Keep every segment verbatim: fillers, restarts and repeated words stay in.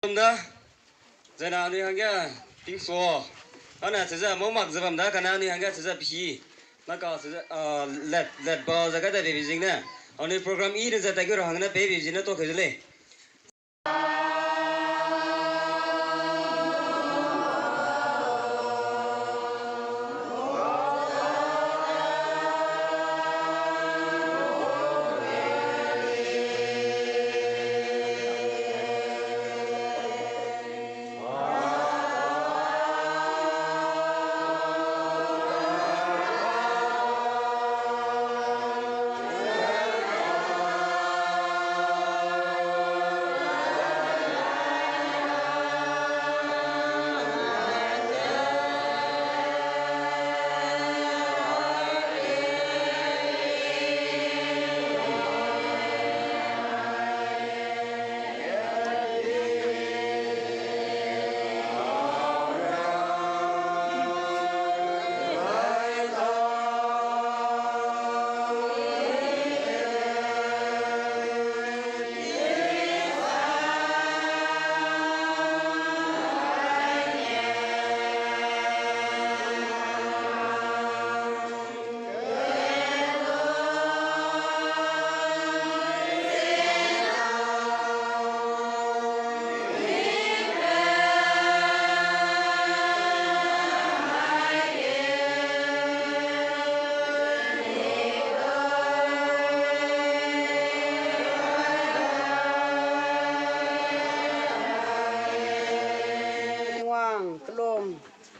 Bam da, zena anui hangge, tingso, ane cheze mau mak ze bam da, kane anui hangge cheze pi, naka cheze, ah, let, let ba ze kai da beibi zing ne, anui program i de ze tai gu ra hangge ne pei beibi zing ne to keu de lei. Tingwang, kelum.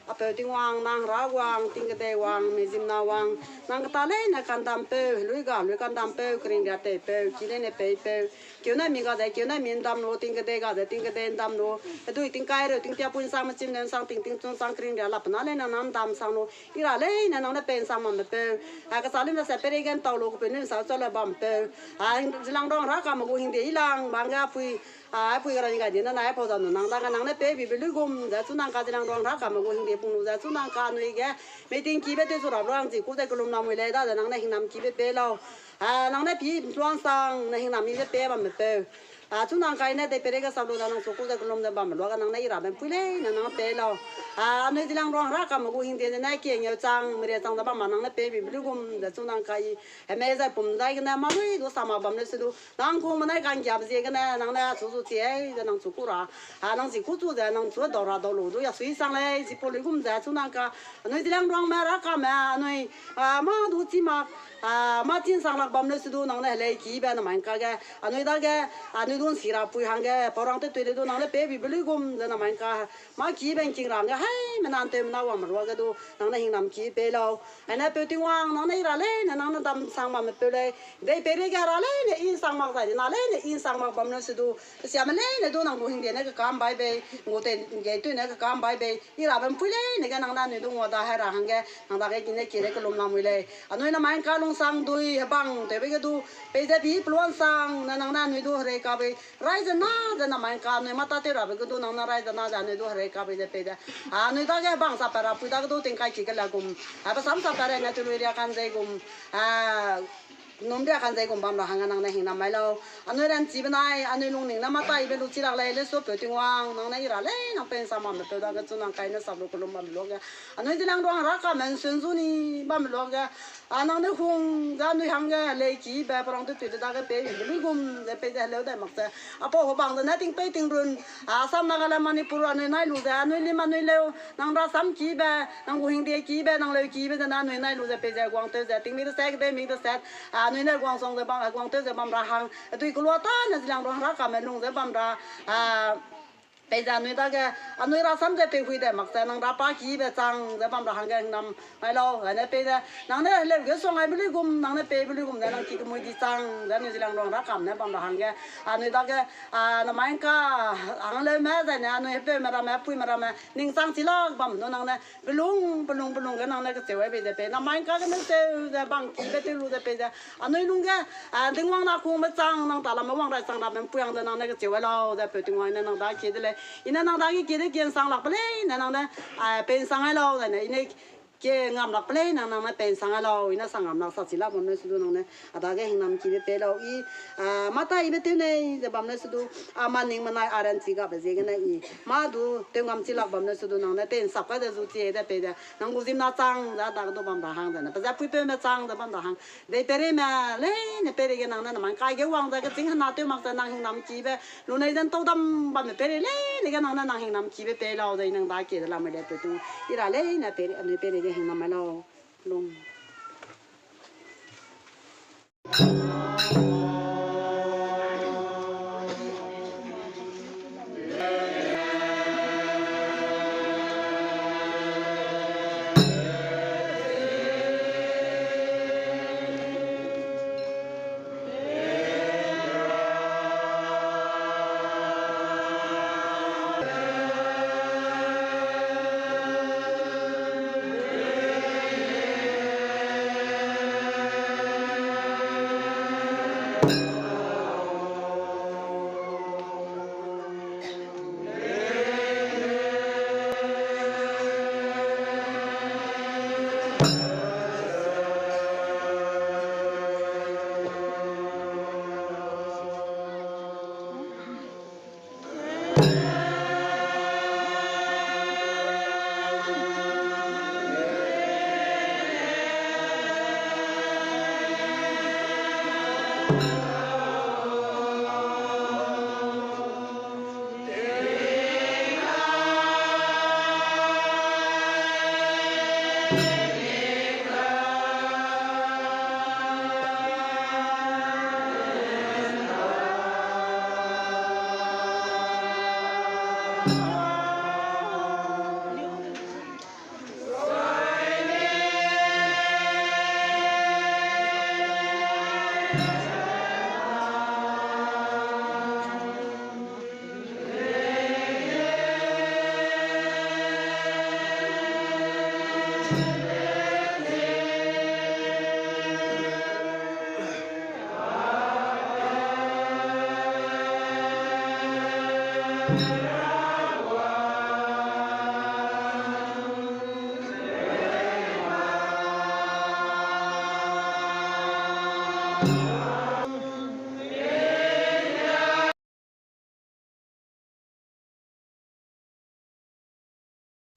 Apeu Tingwang, nang Hera wang, tingkedei wang, mezimna wang, nang keta leine kandampeu, heluî ga heluî kandampeu, keringria teipeu, ki leine peipeu, keu ne mi ga ze keu ne mi ndam lu, tingkedei ga ze tingkedei ndam lu, hedui tingkai reu tingtiapui nsang, mechim ne nsang, tingting chu nsang, keringria lapena leine nang ndam sang lu, i ra leine nang ne pei nsang mamme peu, a kesa lim ze se peireige ntau lu, kepeu lim sa chau le bampeu, a Zeliangrong Herakame gu hingde i lang bangge apui, a, apui ga ra ni ga di ne nai pau za nu nang dage nang ne pei bibe luigum ze chu nang ka Zeliangrong Herakame gu hingde pung lu ze chu nang ka anui ge, mei tingkibe tew chu rap luang chi ku ze kelum lamui lei da ze nang ne hingnam kibe pei lau. A, nang ne pi luang sang ne hingnam mi ze pei bamme peu. A, chu nang kai ne dei peireige sap lu da nang chu ku ze kelum ze bamme luage nang ne i rabe mpui leine nang pei lau. A, anui Zeliangrong Herakame gu hingde ze ne kiengeu chang, merie chang ze bam ma nang ne pei bibe luigum ze chu nang kai. Hemei zai pum dai gene ma lui du sa mak bam leu se du, nang kungme nai kanggiabe ziegene nang ne chu zu chi ei ze nang chu ku ra. A, nang chi ku chu ze nang chu dau ra dau lu du, ya sui sang lei, chipau luigum ze chu nang ka, anui Zeliangrongme Herakame, anui, a, mâ du chi mak, a, mâ chi nsang lak bam leu se du, nang ne helei kibe namai ngka ge, anui dage, anui du nsi ra pui hangge, pau rang tew tui le du, nang ne pei bibe luigum ze namai ngka, mâ kibe ngking ra hangge, haimena nteumena wangme ruage du, nang ne hingnam ki pei lau. Aine peu Tingwang, nang ne i ra leine nang ne dam sang bamme peu lei. Dei peireige ra leine i nsang mak zai di na leine i nsang mak bam leu se du, kesiame leine du nang gu hingde ne kekam bai bei, ngu tei nggei tui ne kekam bai bei, i rabe mpui leine ge nang ne anui du ngua da hai ra hangge, nang dage kine kie de kelum lamui lei. Anui namai ngka lungsang dui hebang tewbe ge du, peize pi peluan sang ne nang ne anui du herei ka bei, rai ze na ze namai ngka anui mâ tâtew rabe ge du nang ne rai ze na ze anui du herei ka bei ze pei ze. A, anui dage hebang sapat ra pui dage du tingkai ki ge la gum. A, pe sam sapat rei ne telui ria kan zei gum. A, num ria kan zei gum bam ra hangge nang ne hingnam mai lau. Anui ranchi benai, anui lungning ne mâ taibe lu chi lak lei, leu su peu Tingwang, nang ne i ra lei, nang pei nsang bamme peu dage chu nang kai ne sap lu kelum bamme luage. Anui Zeliangrong Herakame nsun zu ni bamme luage. A, nang ne hung ze anui hangge helei kibe, pau rang tew tui de dage pei bibe luigum ze pei ze heleu dai mak ze. Apau hebang ze ne tingpei tingrun, a, Assam, Nagaland, Manipur anui nai lu ze, anui lim anui leu, nang rasam kibe, nang gu hingde kibe, nang leu kibe ze ne anui nai lu ze pei ze guang tew ze, tingmi de sat, kedei mi de sat, a, anui ne guang song ze bam, guang tew ze bam ra hang, hedui kelua tâne Zeliangrong Herakame lung ze bam ra, a, pei ze anui dage, anui rasam ze pei hui dai mak ze, nang ra pa kibe chang ze bam ra hangge hingnam mai lau, aine pei ze, nang ne heleu ge suang aibe luigum, nang ne peibe luigum ze, nang ki kemui di chang ze, anui Zeliangrong Herakame ne bam ra hangge, anui dage, a, namai ngka, hangleume, zai ne, anui hepeume ramme, puime ramme, ning chang chi lak bam du nang ne, pelung, pelung, pelung ge nang ne kecheu ai bei ze pei, namai ngka gene seu ze, bang kibe tew lu ze pei ze, anui lung ge, a, Tingwang na kungbe chang, nang talamme wang rai chang ramme mpui hang ze nang ne kecheu ai lau, ze peu Tingwang ne nang dage kie de lei, i ne nang dage kie de kie nsang lakbe leine nang ne, a, pei nsang ai lau, zai ne, i ne, Ke ngam lak pe lei nang, nang ne pen sang a lau, i ne sang ngam lak sa chi lak bam ne su du nang ne, a dage hingnam kibe pei lau i, a, mata ibe tew nei ze bam ne su du, a ma ning menai a ran chi gabe ziegene i, ma du tew ngam chi lak bam ne su du nang ne, ten sap kai de zu chi de pei de, nang gu zimna chang ze a dage du bam ra hang ze ne, pe ze puipeume chang ze bam ra hang, dei peireime leine peireige nang ne namai kai ge wang ze kechîng hena tew mak ze nang hingnam kibe, lunei ze ntau dam bamme peirei leine ge nang ne nang hingnam kibe pei lau ze i nang dage de lamui le pe tu, i ra leine pei, anui peireige hingnam mai lau. Lung.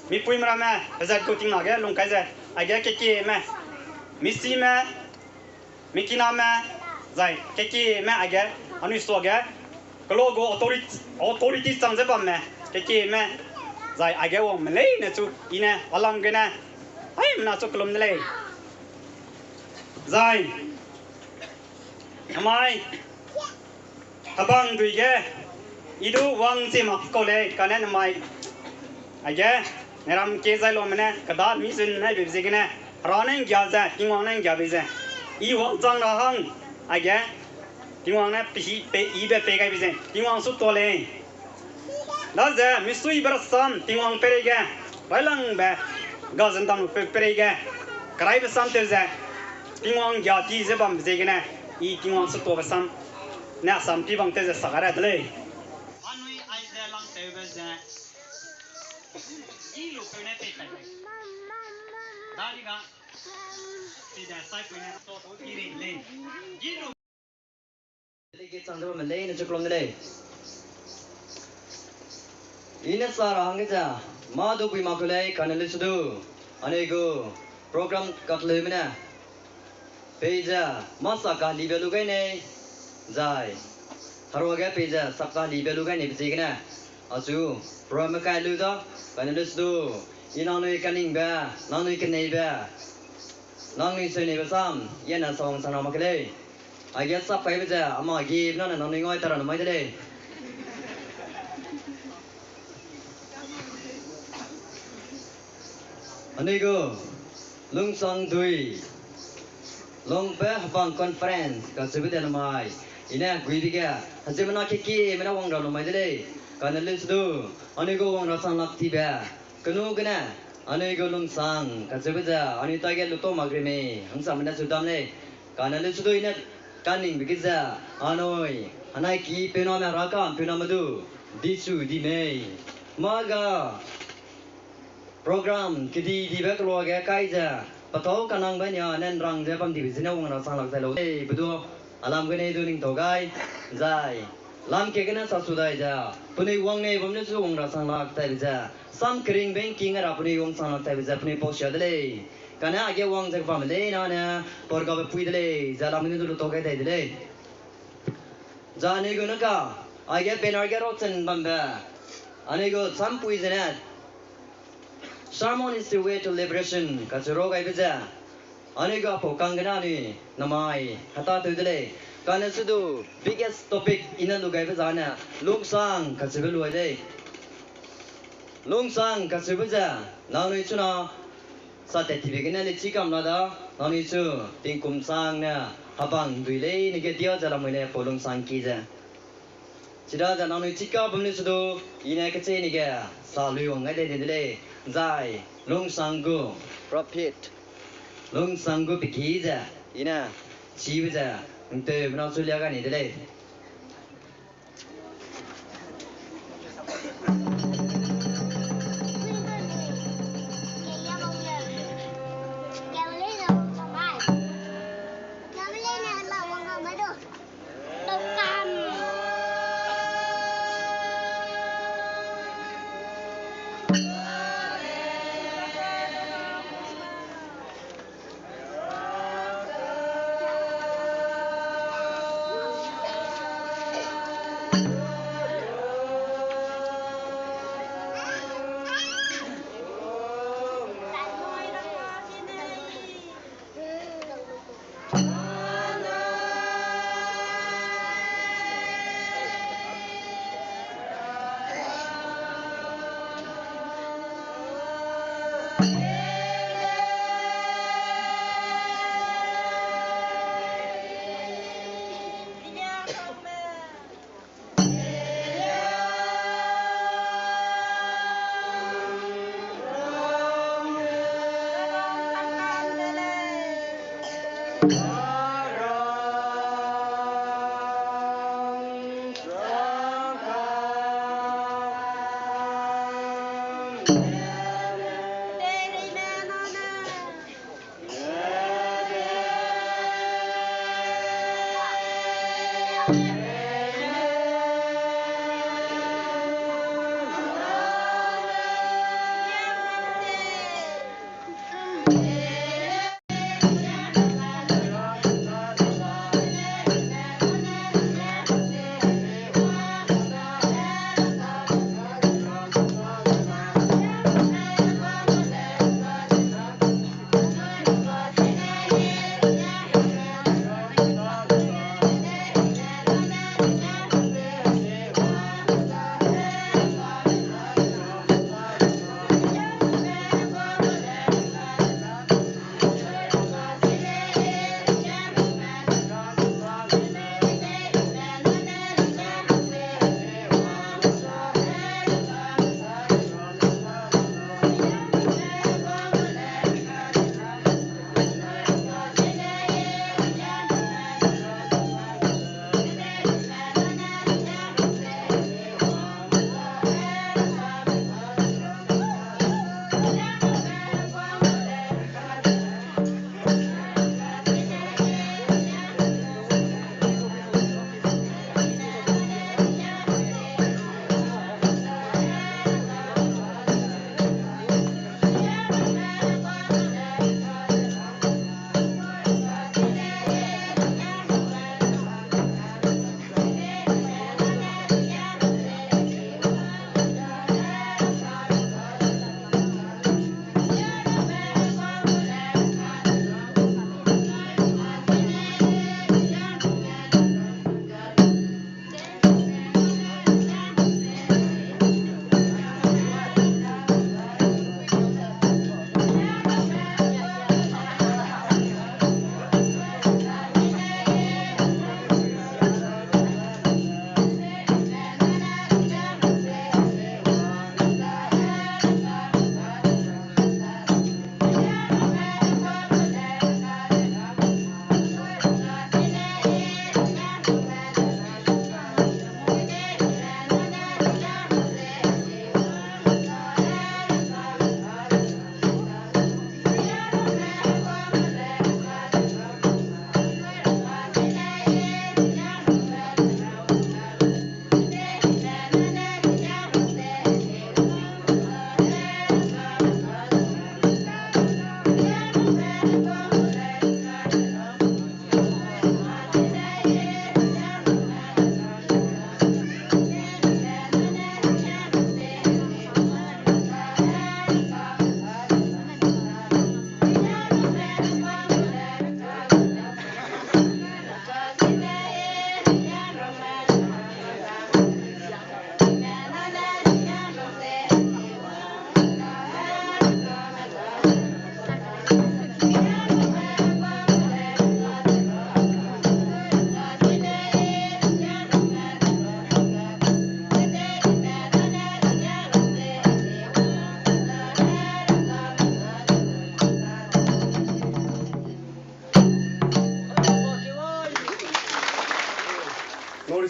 Mipuime ramme, pezat gu tingnage lungkai ze, aige kekieme, misime, mikiname, zai kekieme aige, anui suage, kelo gu authority, authority chang ze bamme, kekieme, zai aige wangme leine chu, i ne, alam gene, haimena chu kelum de lei. Zai, namai, hebang dui ge, i du wang chi mak kau lei, kane namai. Aige, neram ke zai lume ne, keda mi zun nai be ziegene, Hera ne nggia ze, Tingwang ne nggia be ze. I wangchang ra hang, aige, Tingwang ne pehi, pe, i be pei gai be ze, Tingwang su tua lei. Daze, misuibe rasam, Tingwang peireige, railangbe, ga zendam pe peireige, keraibe sam tew ze, Tingwang gia ti ze bambe ziegene, i Tingwang su tuabe sam, ne sam pi bang tew ze sak a ra de lei. Anui aize langtewbe ze, i lu peu ne pei kai lei. Dadiga, side saipui ne, i ring lei. I lu Delegate chang ze bamme leine chu kelum de lei. I ne sa ra hangge ze, mâ du pui mak ku lei, kane lusu du. Anui gu program kakleume ne. Peize, mâ sak kalibe lu gai nei, zai. Heruage peize, sak kalibe lu gai nei be ziegene. Achu, programme kai lu da, kane lusu du. I nangnui kaningbe, nangnui keneibe. Nangnui seu neibe sam, i ne sawang sang ra mak ke lei. Aige sap kaibe ze, ama gebe nane nangnui ngau ta ra namai de lei. Anui gu, Lungsang dui, Lungpe Hebang Conference, kacheube de namai. I ne guibe ge, heziemmena kekieme ne wang ra namai de lei. Kane lusu du, anui gu wang ra sang lak tibe. Kenu gene, anui gu Lungsang, kacheube ze, anui tage luto mak rei mei, hangsame ne su dam lei. Kane lusu du i ne, kaningbe ge ze, anui, anai ki peuname Heraka, peuname du, di su di mei. Mâ ga, Program kedi dibe keloa ge kai ze, petâu kanangbe nia ne nrang ze bam dibe zene wang ra sang lak tai lau. Ei, bedu, alam gene du ning tau gai, zai. Lam ke gene sa su dai ze, penui wang nei bam ne su wang ra sang lak taibe ze, sam keringbe ngking ra penui wang sang lak taibe ze, penui pau sia de lei. Kane age wang ze bam lei na ne, porgabe pui de lei, ze lam gene du lu tau gai dai de lei. Zai anui gu ne ka, aige banner ge rau chen bambe, anui gu sampui zene, Sermon is the way to liberation, kacheu rau gaibe ze. Anui gu apau kang gene anui, namai, heta tew de lei. Kane sudu, biggest topic i ne lu gaibe zane, lungsang, kacheube lu ai lei. Lungsang, kacheube ze, nangnui chuna, sa tat tibe gene le chi kam la da, nangnui chu, tingkum sang ne, hebang dui lei, nege dia ze lamui le pau lungsang ki ze. Chidaze nangnui chika bam le sudu, i ne kechei nege, sa lui wang gai dai de lei, zai, lungsang gu, profit, lungsang gu peki ze, i ne, chibe ze, nteu mena chu lia gai ni de lei.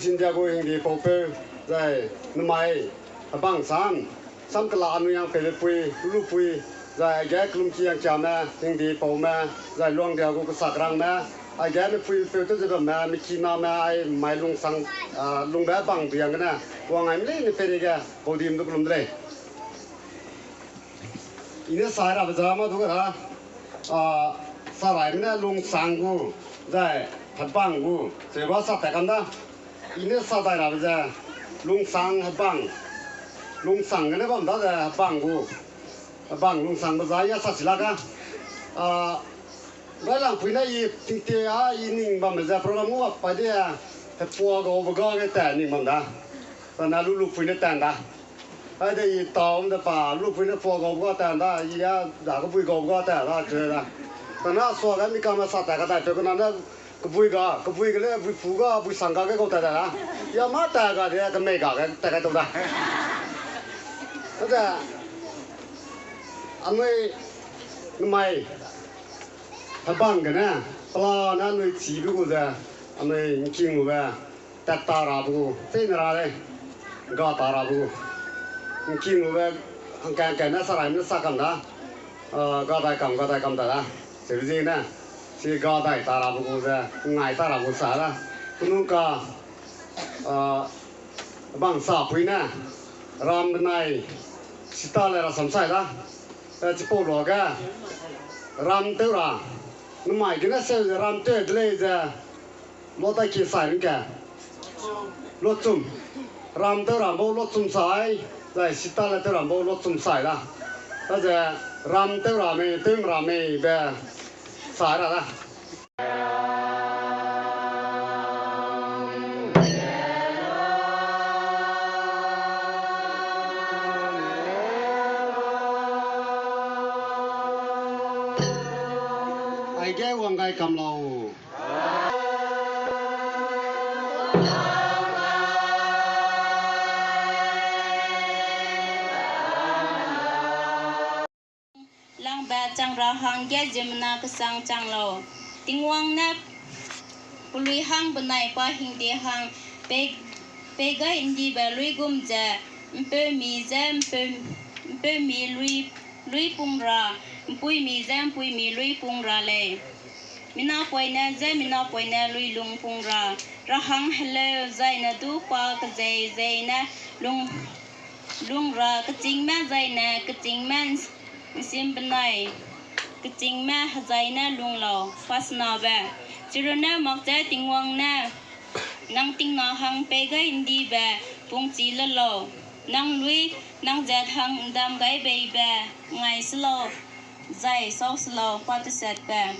India gu hingdi paupeu, zai nemai, hebang sam, sam kela anui yang peube pui, lulu pui, zai aige kelumki yang kiame, hingdi paume, zai luangdia gu kesakrangme, aige mepui peu tew ze bamme, mekiname, ai mai lungsang, ah, lungbe bang du yang gene, wang ai meleine peireige, paudim du kelum de lei. I ne sai rabe za ma du ga da, ah, saraime ne lungsang gu, zai hebang gu, seba sa ta kam da. I ne sa dai rabe ze, lungsang hebang, lungsang gene bam da ze hebang gu, hebang lungsangbe za ya sa si la ga. Ah, railangpui ne i tingtie a i ning bamme ze program gu pai de, hepua gaube ga ge ta ning bam da. Zane lulu pui ne tan da. Aide i taum de pa, lupui ne pua gau ga ta da, i a da kebui gau ga ta da, che da. Kana sua ga mi kame sa ta ka dai pe kena ne kebui ga, kebui ge le, bui pu ga, bui sang ga ge gau ta da. Ya ma ta ga de, kemei ga ge ta ga tau da. Ade, anui, nemai, hebang gene, pela ne anui chibe gu ze, anui ngking lu be, tat ta rabe gu, teine ra lei, ga ta rabe gu. Ngking lu be, hangkangkang ne saraime ne sa kam da, ah, ga dai kam, ga dai kam ta da. Chibe ziegene, chi ga dai ta rabe gu ze, ngai ta rabe gu sa da. Penui ka, ah, bang sapui ne, ram benai, sita le rasam sai da. Eh, chipau luage, ram tew ra, nemai gene seu ze ram tew de lei ze, luata ki sai rengke. Luachum. Ram tew ra bau luachum sai, zai sita le tew ra bau luachum sai da. Daze ram tew ra mei, tew ra mei be sai ra da. Aige wang gai kam lau. Langbe chang ra hangge ziemmena kesang chang lau. Tingwang ne pelui hang benai pa hingde hang pe-, peigai ndibe luigum ze, mpeumi ze mpeu-, mpeumi lui, luipung ra, mpuimi ze mpuimi luipung ra lei. Minapoine ze minapoine luilung pung ra, rahang heleu zaine du pa kezei zeine lung, lung ra, kechîngme zaine kechîngme nsim benai, kechîngme hezaine lung lau, pasenabe. Chirunne mak ze Tingwang ne, nang tingna hang peigai ndibe pungchi le lau, nang lui, nang zat hang ndam gai beibe ngai se lau, zai sau se lau, pa tesetbe.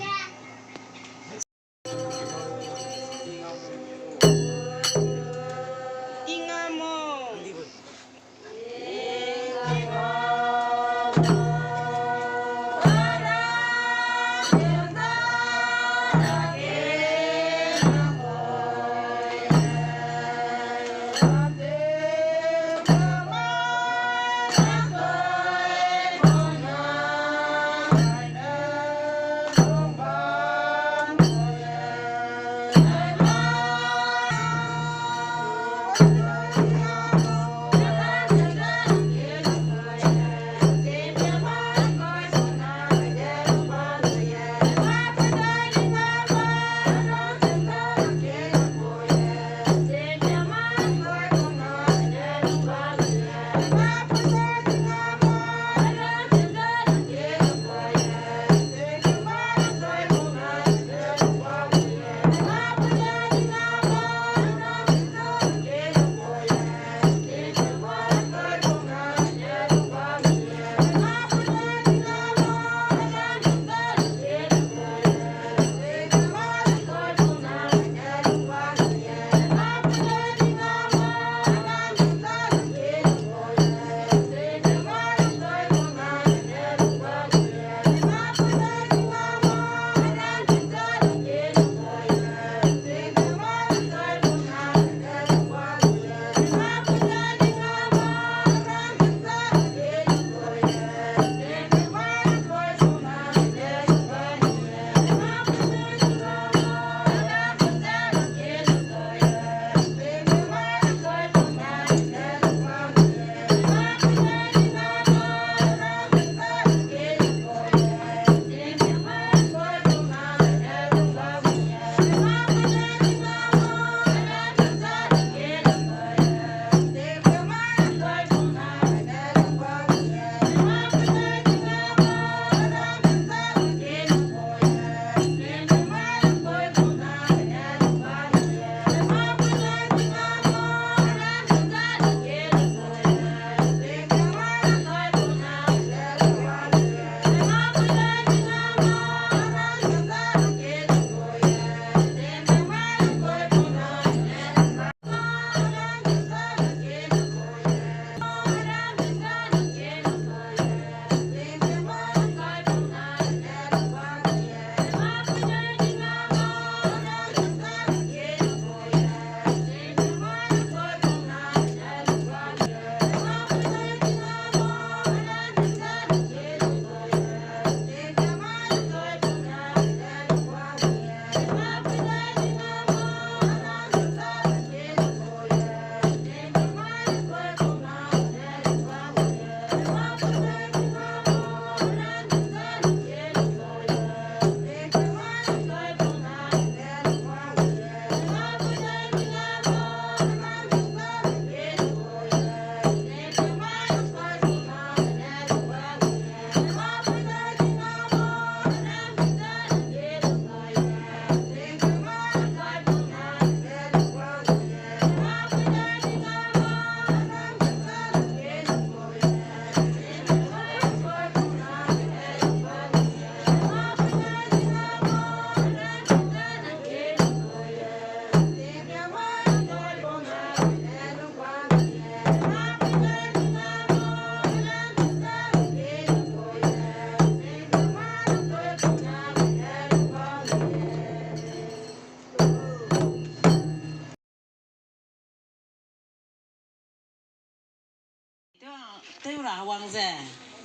Wang ze,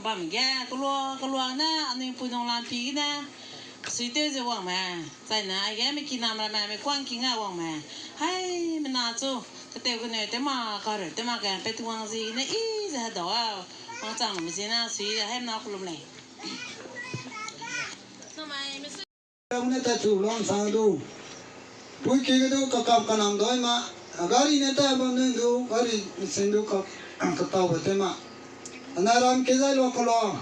bam ge, kelua, kelua ne, anui pui nung lampi gene, sui tew ze wangme, zaine, aige mi kinam ramme, mi kuang kinga wangme, hai, mina chu, ketew kene, tema, kare, tema ke, pe tu wang zi ne, i, ze hedau a, wang chang me zi na, sui, hai, mina kulum lei. Ram ne ta chu long sang du. Pui ki ge du kakam kanam doi ma. A gari ne ta bam ne du, gari sin du ka, katau ba te ma. Ana ram ke zai lo kalo.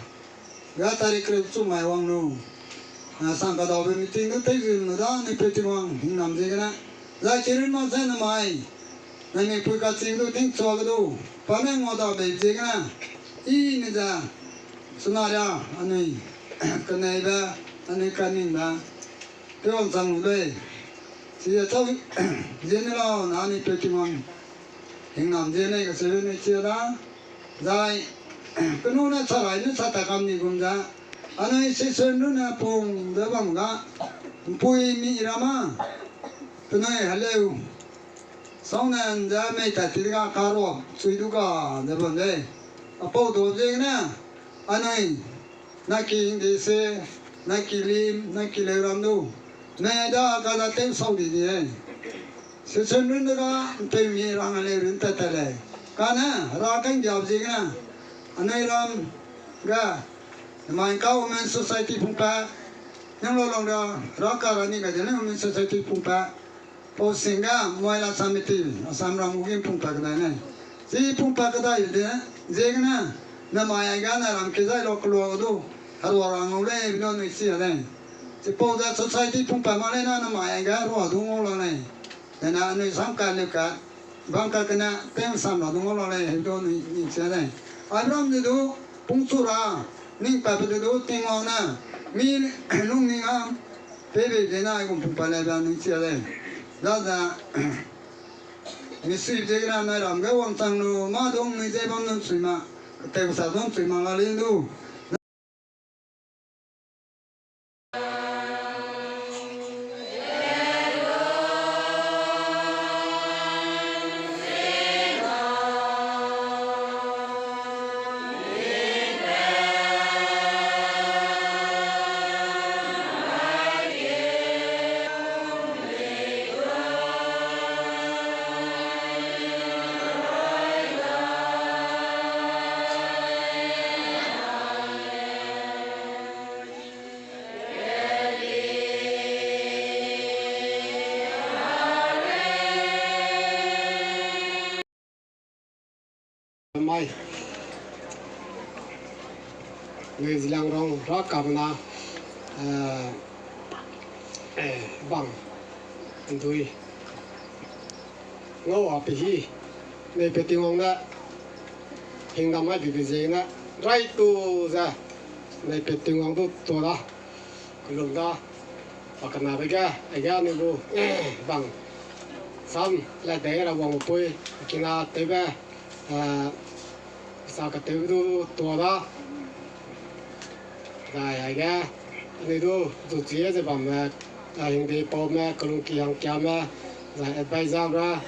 Ga tari kre chu mai wang lu. Na sang kadau be meeting du tei zin lu da ne pe ti wang hing nam ze gene. Zai chirin ma zai na mai. Na mi pui ka ching du ting chua ge du. Pa ne ngua da be ze gene. I ne za. Suna ria anui. Kanai be anui kaning be. Pe wang chang lu lei. Chi ya chau. Zin ne lau na anui pe ti wang. Hing nam ze ne ka se ne chi da. Zai, kenu ne charai ne cha ta kam ni gum za. Anui session ru ne pung de bam ga. Mpui mi rama. Penui heleu. Sau ne nze mei ta ti ga karo, chui du ga, de bam de. Apau do ze ne. Anui. Na ki hing de se. Na ki lim, na ki leu ram du. Ne da ka da tew sau di di e. Session run de ga, mpeu mi rang le run tat tat lei. Kane, ra kang diau ziegene. Anui ram ga, nemai ka Women Society pungpa. Nang lo long ra, ra ka ra ni ga de Women Society pungpa. Pau sing ga, Mahila Samiti, Assam ram ugin pungpa kedai ne. Chi pungpa kedai de, ziegene, nemai ai ga na ram ke zai lo kelo du, harua ra ngau lei, bino nui chi a lei. Chipau da society pungpa ma lei na, nemai ai ga harua du ngau la lei. Dena anui sam ka leu ka, bam ka kena, teng sam la du ngau la lei, hebdo ni, ni che lei. Abraham de du, pungchu ra, ning pa pe de du, Tingwang na, mi lung ning a, pe be de na, ai gum pungpa lei ba ning che lei. Da da, mi sui de na, na ram ga wang chang lu, ma dong ni ze bam nun sui ma, te sa dong sui ma la lei du. Mai. Nui Zeliangrong ra kabena, eh, eh, bang ndui ngau a pe hi, nei pe Tingwang ne hingdam mai bi be ziegene, rai tu ze, nei pe Tingwang du tua da. Kelum da, pa kenabe ge, aige anui gu, bang, sam, la dei ra wang pui, kina tewbe, eh, sa ketew du tua da. Zai aige, anui du, zu chi ze bamme, eh, hingde paume, kelung ki hangkiame, zai advisor ra,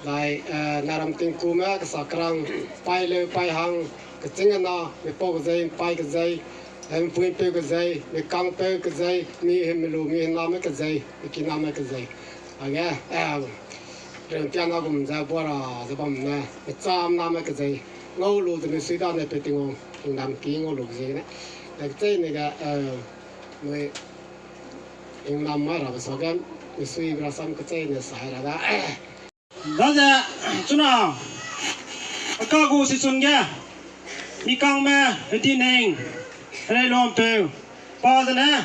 zai, eh, naram tingkume, kesa kerang, paileu, paihang, keching ana, mipau kezei, pai kezei, eh, mpuipeu kezei, mikangpeu kezei, mi hemelu, mi hename kezei, mi kiname kezei. Age, eh, rengtiana gum ze buara ze bamme, mechamname kezei. Ngau lu ze misui da ne pe Tingwang, hingdam ki ngau lu ze ne. Kechei ne ge, eh, nui hingdam mai rabe sa ge, misui ra sam kechei ne sai ra da. Daze, chuna, aka gu session ge, mikangme, hedi neng, herei lompeu, pa zene,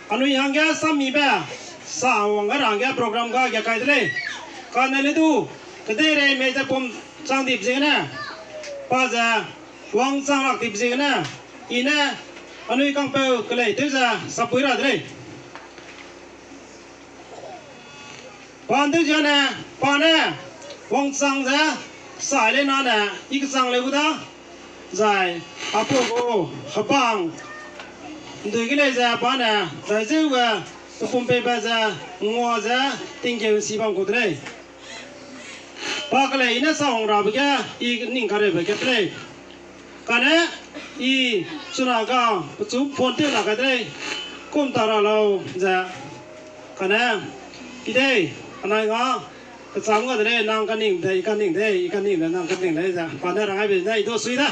anui hangge sammibe, sa wangge ra hangge program ga ge kai de lei. Kane le du, kedeirei mei ze pum chang dip ziegene, pa ze, wang chang lak dip ziegene, i ne, anui kangpeu kelei tew ze, sapui ra de lei. Pa ndeu ziegene, pa ne, wangchang ze, sai lei na ne, i kechang lei gu da, zai, apau gu, hebang, ndui ge lei ze, pa ne, zai zeu ge, pepumpeibe ze, ngua ze, tinggeu nsi bam gu de lei. Pa kelei i ne sa wang rabe ge, i ning kareube ge de lei. Kane, i chuna ga, pechu phone tew la kai de lei, kum ta ra lau ze. Kane, i dei, anai nga, kecham ga de lei, nang kaning de, i kaning de, i kaning de, nang kaning de, ze. Pa ne rang ai be ne, i du sui da.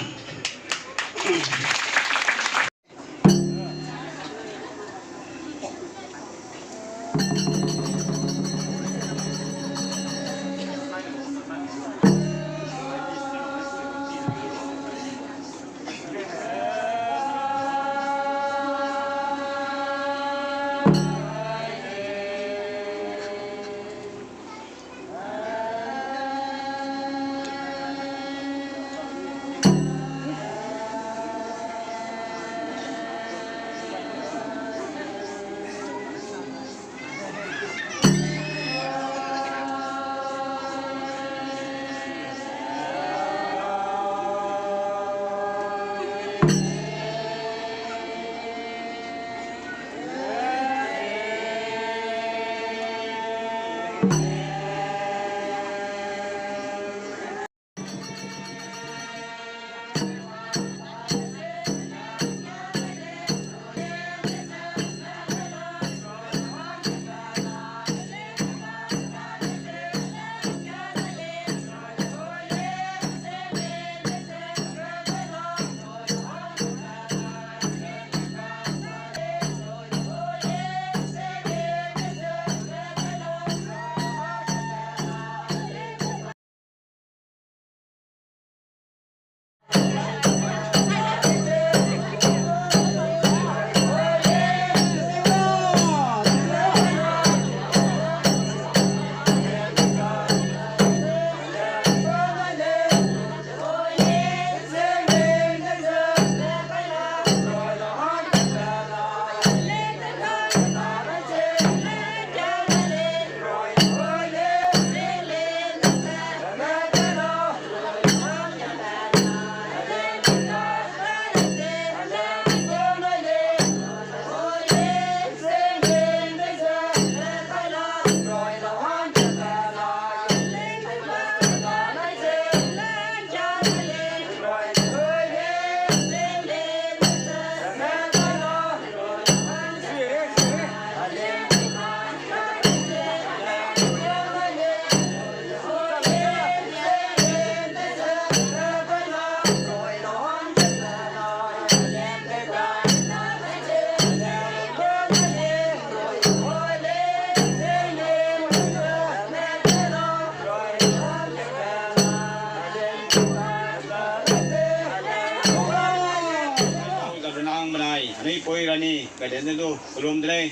Nang benai, anui pui rani, kaden du, kelum de lei.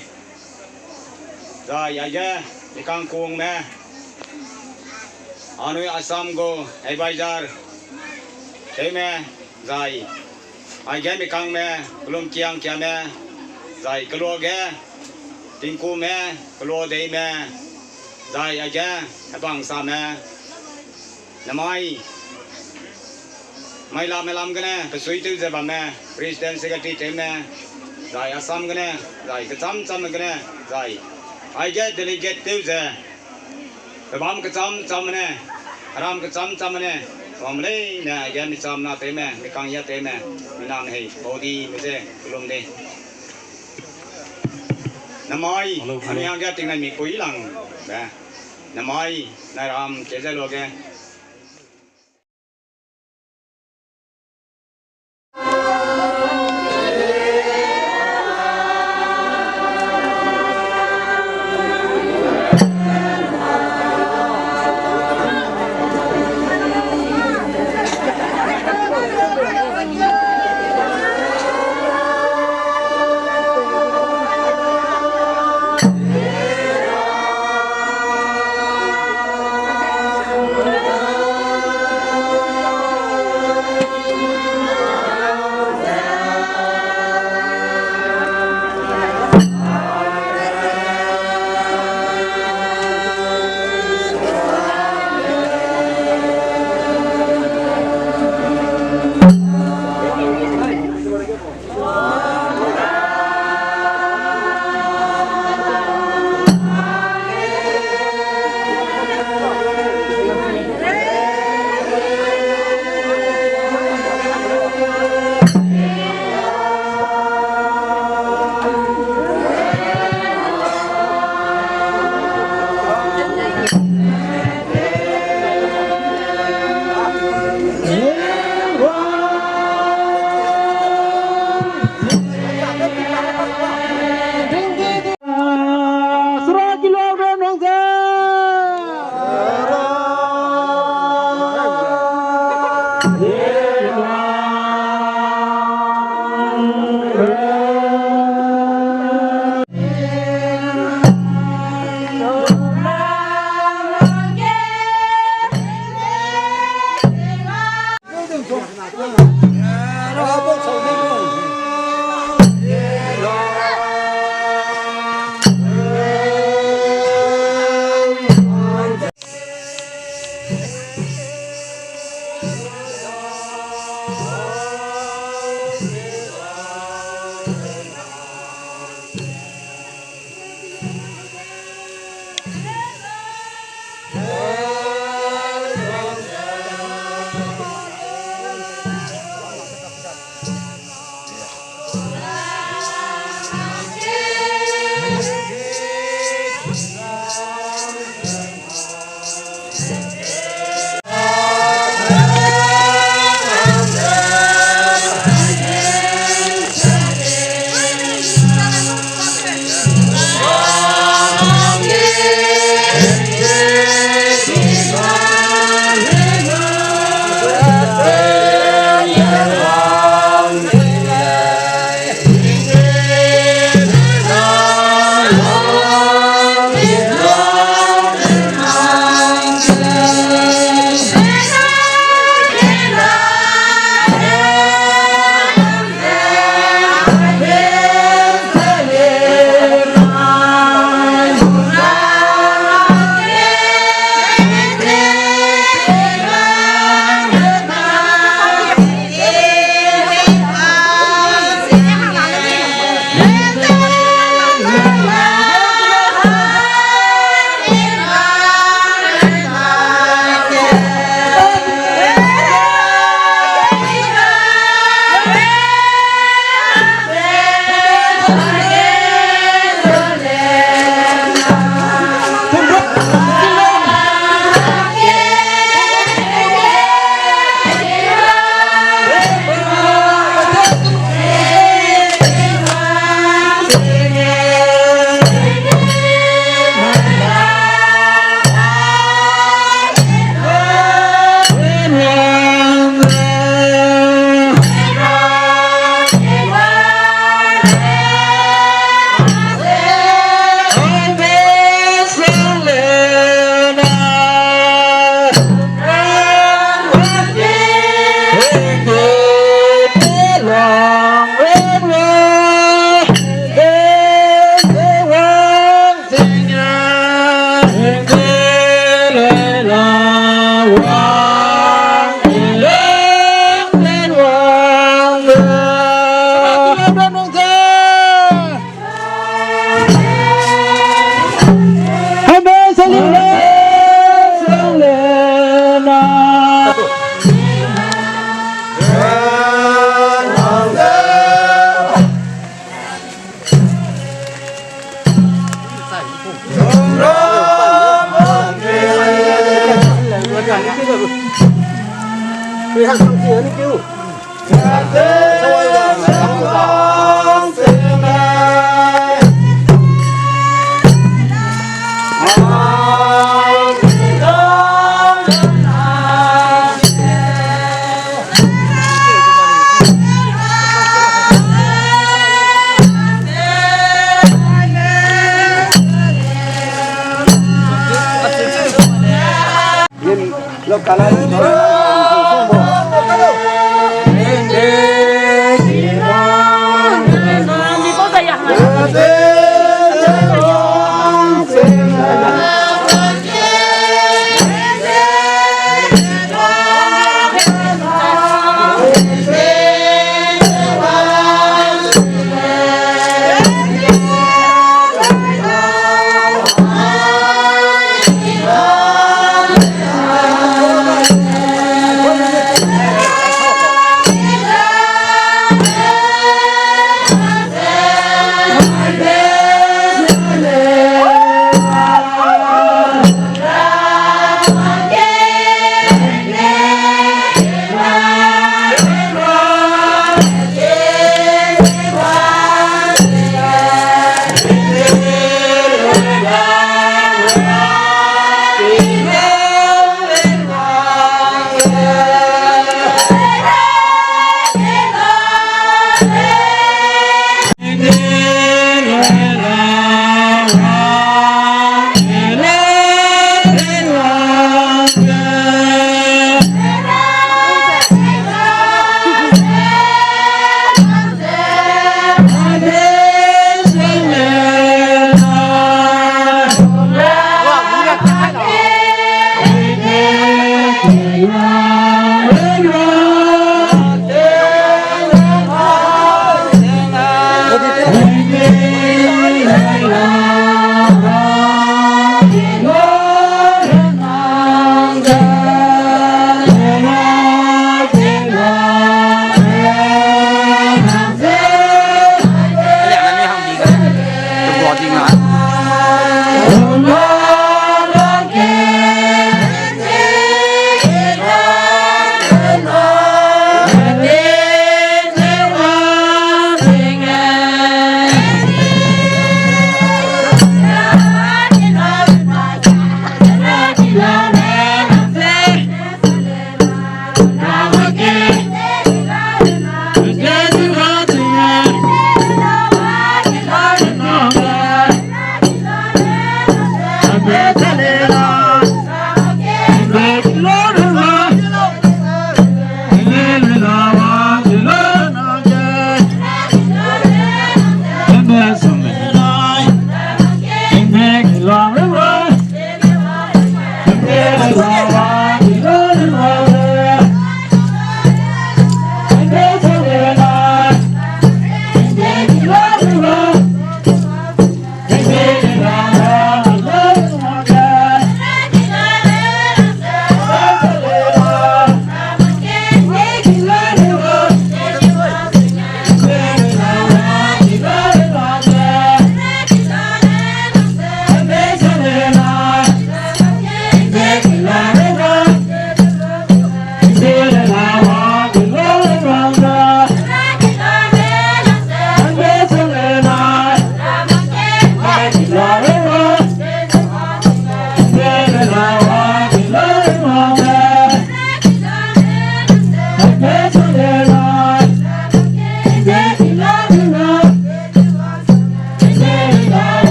Zai aige, mi kangkungme, anui Assam gu advisor, tewme, zai aige mi kangme, kelum kiang kiame, zai keluage, tingkume, kelua deime, zai aige, hebang same, namai, mai lame lam gene, pesui tew ze bamme, President Secretary tewme, zai Assam gene, zai kecham cham gene, zai aige delegate tew ze, pebam kecham cham ne, heram kecham cham ne, wang leine aige mi cham na tewme, mi kang ya tewme, mi nang hei, baudime ze, kelum de. Namai, hello, hello. Ani hangge tingnai mi pui lang, be. Namai, nai ram, ke ze luage.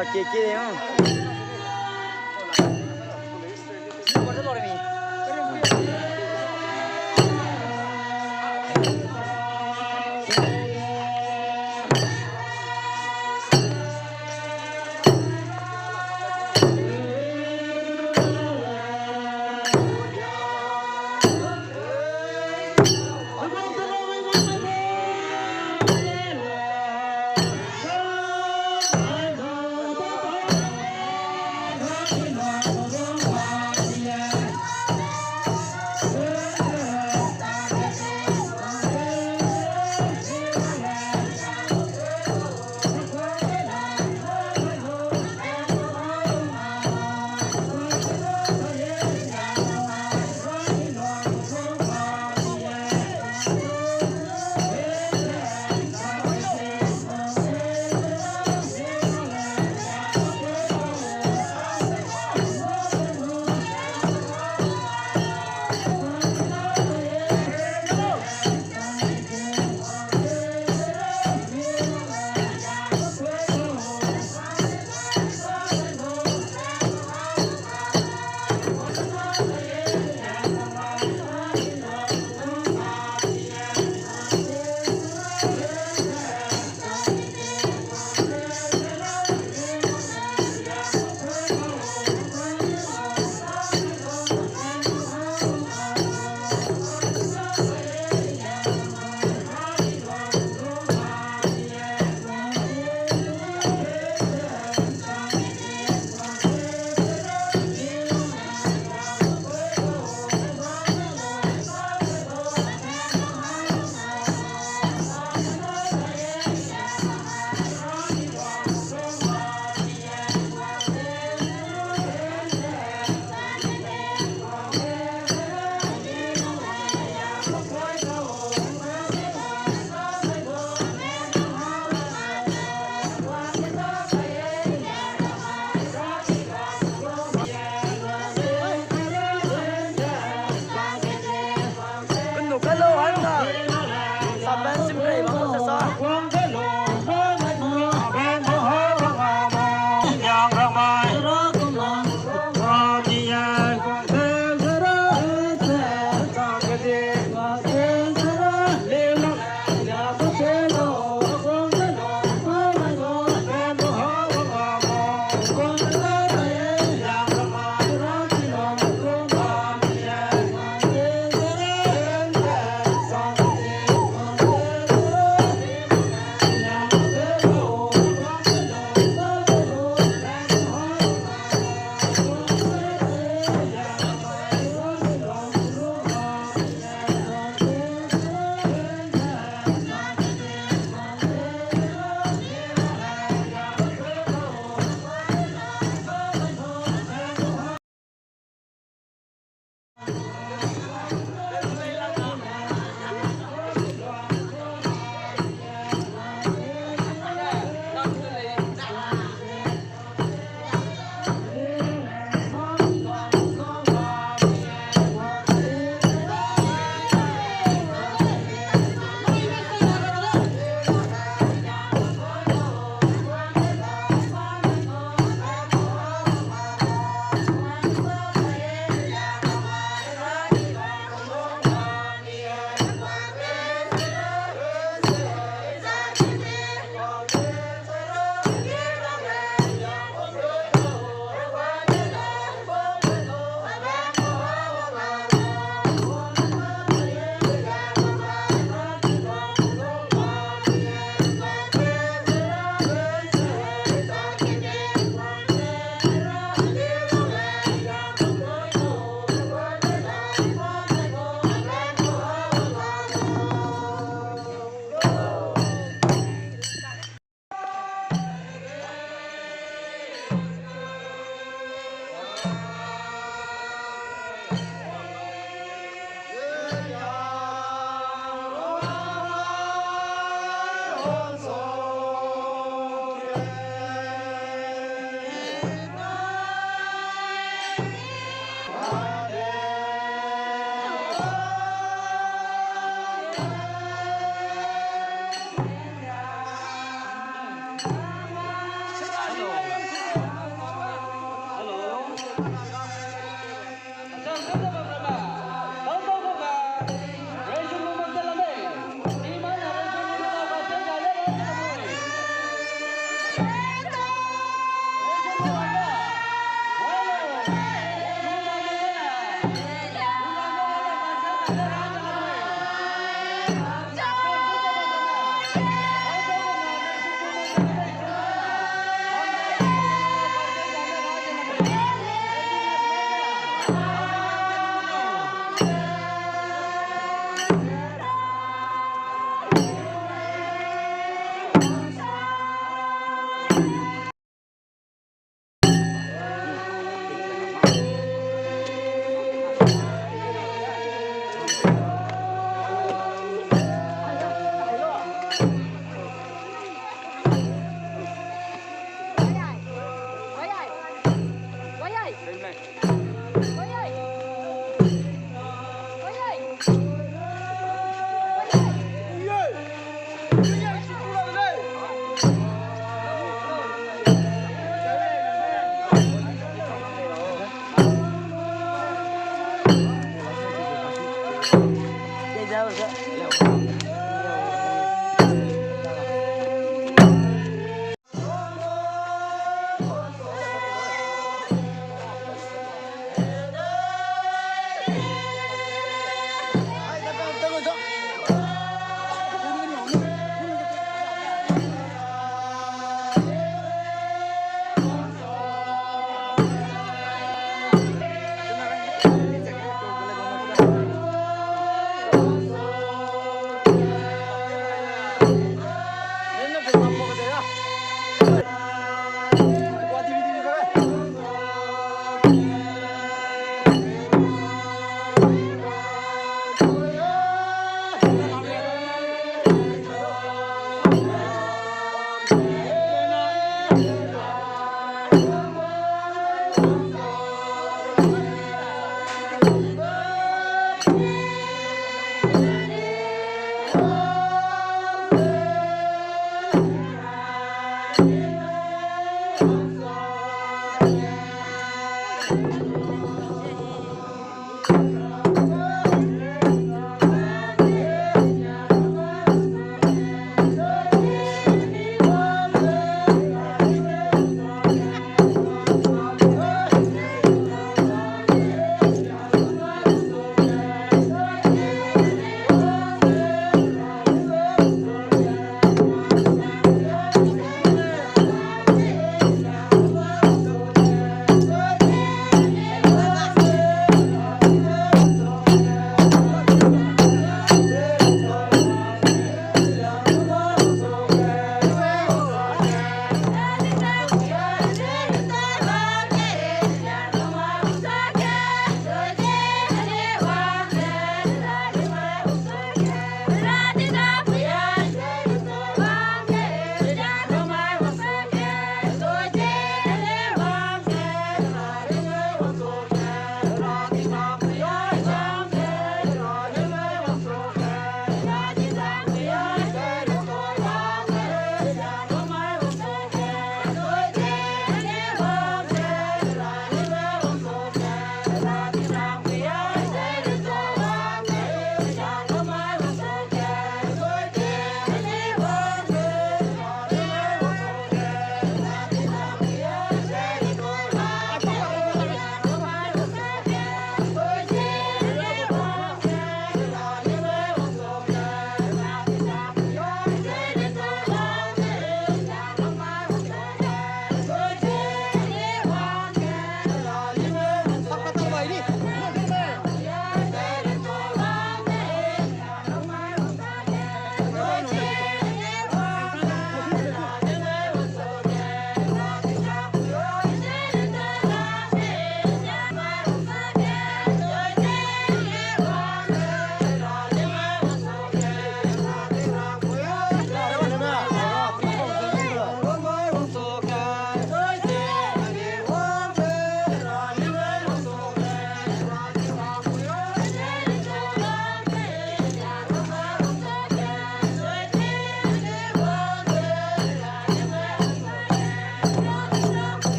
Ke ke de, hmm.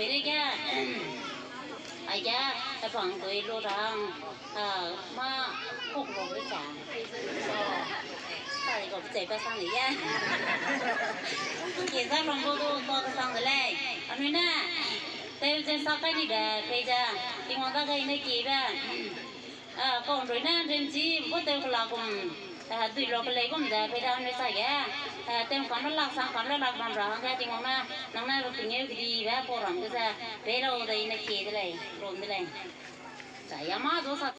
Pele ge, aige, epang dui lu rang, a, ma kuk lu be cha. Sa i gu pechei pa sang de ye. Ke za rang gu du tua kesang de lei. Anui ne, tew ze sa kai ni be, pei ze, Tingwang dage i ne ki be. A, kau nrui ne nrimchi, bu tew kela gum, a, dui lu kelei gum ze, pei da anui sa ge, a, tew kam la lak, sang kam la lak bam ra hangge Tingwang ne, nang ne lu tingeu kedi be, pau ram ge ze, pei lau de i ne ki de lei, rum de lei. Za ya ma du sa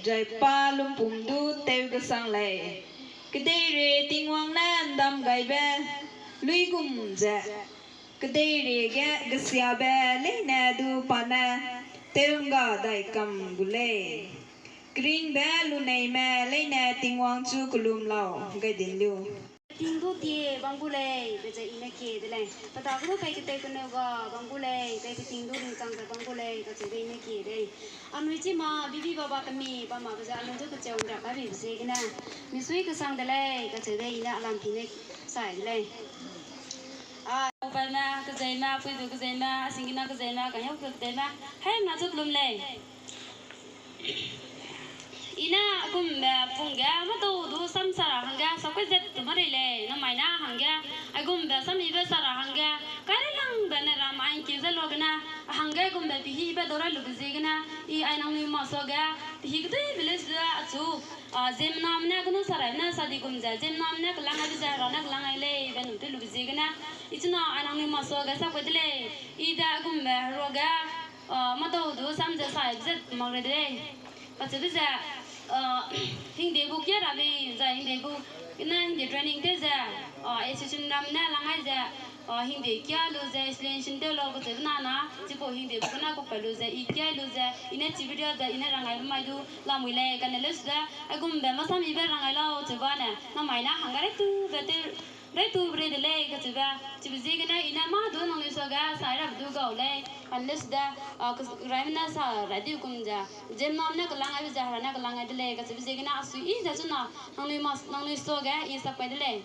Zai pa lumpum du tew gesang lei. Kedeireige Tingwang ne ’ndam gaibe luigum ze, kedeireige gesiabe leine du pa ne tew'ngga dai kam gu lei. Keringbe luneime leine Tingwang chu kellum lau gai din lu. Ting du tie bam gu lei, be ze i ne kie de lei. Pe dage du pei ketei keneu ga bam gu lei, pei peting du ringchang ze bam gu lei, kacheu de i ne kie de lei. Anui chî ma bibi baba kemi bam ma be ze anui du kecheu ’nrak kaibe ziegene misui kesang de lei, kacheu de i ne alam pi ne sai de lei. A, paime, kezeime, puibe kezeime, a singkina kezeime, kangau kezeime, heimna chu kellum lei. I ne aigumbe pung ge, mâdau du sam sa ra hangge, sapkui zet tu ma rei lei, namai ne hangge, aigumbe sam yibe sa ra hangge, kairelangbe ne ram ai ’ngkeu ze luagene, a hangge aigumbe pehîbe dau rai lube ziegene, i ai nangnui masuage, pehî keduibe lei sua achu, a, ziemmename ne kenu sa rai ne sa di gum ze, ziemmename ne kelang aibe ze, Hera ne kelang ai lei, be num tew lube ziegene, i chuna ai nangnui masuage sapkui de lei, i de aigumbe heruage, a, mâdau du sam ze saibe zet mak rei de lei. Kacheube ze, a, hingde gu kia ra lei, zai hingde gu, i ne hingde training tew ze, a, association ram ne lang ai ze, a, hingde kia lu ze explanation tew lau kacheube na na, chipau hingde gu kena kupe lu ze, i kia lu ze, i ne chibe ria ze, i ne rang aibe mai du, lamui lei, kane leu su ze, aigumbe masam yibe rang ai lau, cheube ne, namai ne hangge raitube tew, raitube rei de lei, kacheube, chibe ziegene, i ne mâ du nangnui suage, sai rabe du gau lei, kane leu su ze, a, kes-, raime ne sa rai di gum ze, ziemmename ne kelang aibe ze, Hera ne kelang ai de lei, kacheube ziegene, a sui i ze chuna, nangnui mas-, nangnui suage, i sapkui de lei.